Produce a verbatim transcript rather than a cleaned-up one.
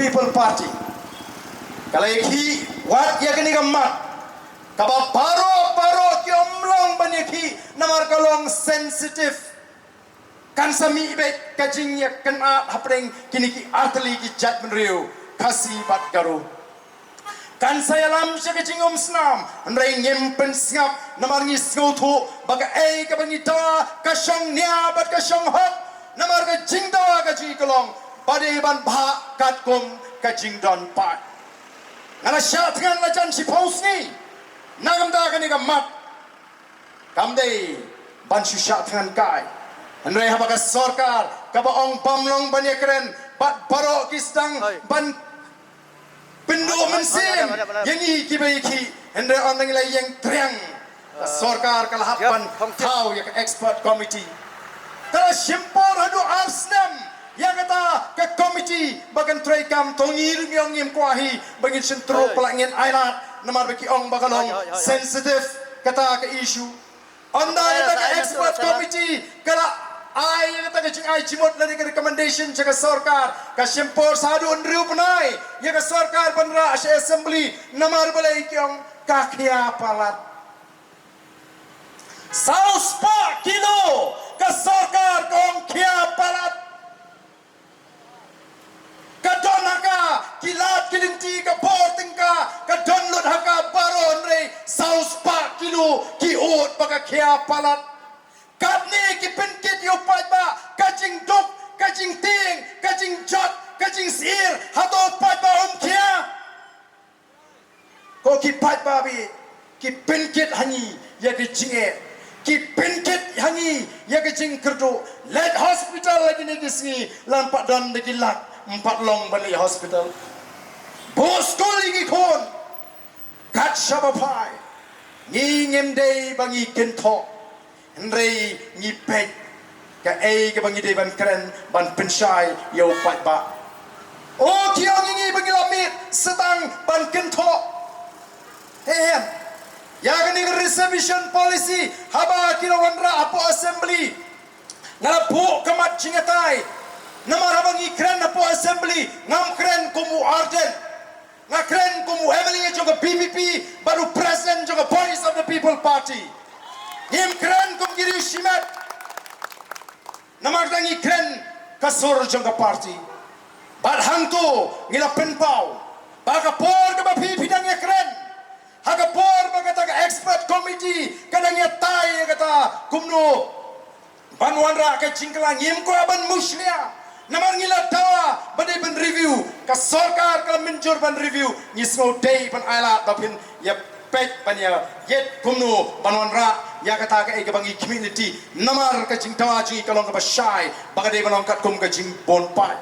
People Party ka la ïakhih wat ïa kane ka mat kaba baroh baroh ki ym long ban ïakhih namar ka long sensitive. Kan sa mih beit ka jingïakynad hapdeng kine ki artylli ki jaitbynriew Khasi bad Garo. Kan sa ïalam sha ka jingumsnam, hynrei ngim pynsngap namar ngi sngewthuh ba kaei kaba ngi da ka shong nia bad ka shong hok. Namar ka jingda ka jingïalong ba dei ban bha katkum ka jingdon paid. Nga la shah thngan la jan shiphew sngi na ka bynta kane ka mat. Kam dei ban shu shah thngan kai. Hynrei haba ka sorkar kaba ong bym long ban ïakren bad baroh ki sdang ban pynduh mynsiem ïa ngi kiba ïakhih, hynrei ong ngi la ïeng triang. Ka sorkar ka la hap ban thaw ïa ka expert committee. Ka la shim por haduh ar snem ïa kata ka committee ba kan treikam. To ngi ruh ngi ong ngim kwah hi ba ngin shyntur palat, ngin ailad namar ba ki ong ba ka long sensitive kata ka issue. Ynda ïa kata ka expert committee ka la ai ïa kata ka jingai jingmut lane ka recommendation sha ka sorkar, ka shim por sa haduh hynriew bnai ïa ka sorkar ban rah sha assembly namar balei? Ki ong ka khia palat. Saw spah kilo ka sorkar ka ong khia palat. Ka don ha ka ki lad ki lynti, ka bor tyngka ka don lut ha ka baroh, hynrei saw spah kilo ki ud ba ka khia palat. Katne ki pynkit ïa u paidbah ka jingduk, ka jingtieng, ka jingjot, ka jingsyier, hato u paidbah um khia? Ko ki paidbah bad ki pynkit ha ngi ïa ki jingeh, ki pynkit ha ngi ïa ki jingkyrduh. Leit hospital ha kine ki sngi, lada ym pat don da ki lak, ym pat long ban leit hospital. Buh skul ïa ki khun. Kat shaba phai, ngi ngim dei ba ngi kynthoh, hynrei ngi peit kaei kaba ngi dei ban kren ban pynshai ïa u paidbah. O, ki ong ïa ngi ba ngi la miet, sa tang ban kynthoh. Em, ïa kane ka reservation policy haba ki la wanrah hapoh assembly, nga la buh ka mat jingïatai. Namar haba ngi kren hapoh assembly, ngam kren kum u Ardent. Nga kren kum u MLA jong ka VPP bad u president jong ka Voice of the People Party. Ngim kren kum ki riew shimet. Namar kata ngi kren ka sur jong ka party. Bad hangto ngi la pynpaw ba ka por kaba phi phi dang ïakren, ha ka por ba kata ka expert committee ka dang ïatai ïa kata kumno ban wanrah ka jingkylla, ngim kwah ban mushlia. Namar ngi la dawa ba dei ban review, ka sorkar ka la mynjur ban review, ngi sngew dei ban ailad ba phin ïa peit ban ïa ïeit kumno ban wanrah ïa kata kaei kaba ngi khmih lynti. Namar ka jingdawa jong ngi ka long kaba shai, ba ka dei ban long katkum ka jingbun paid.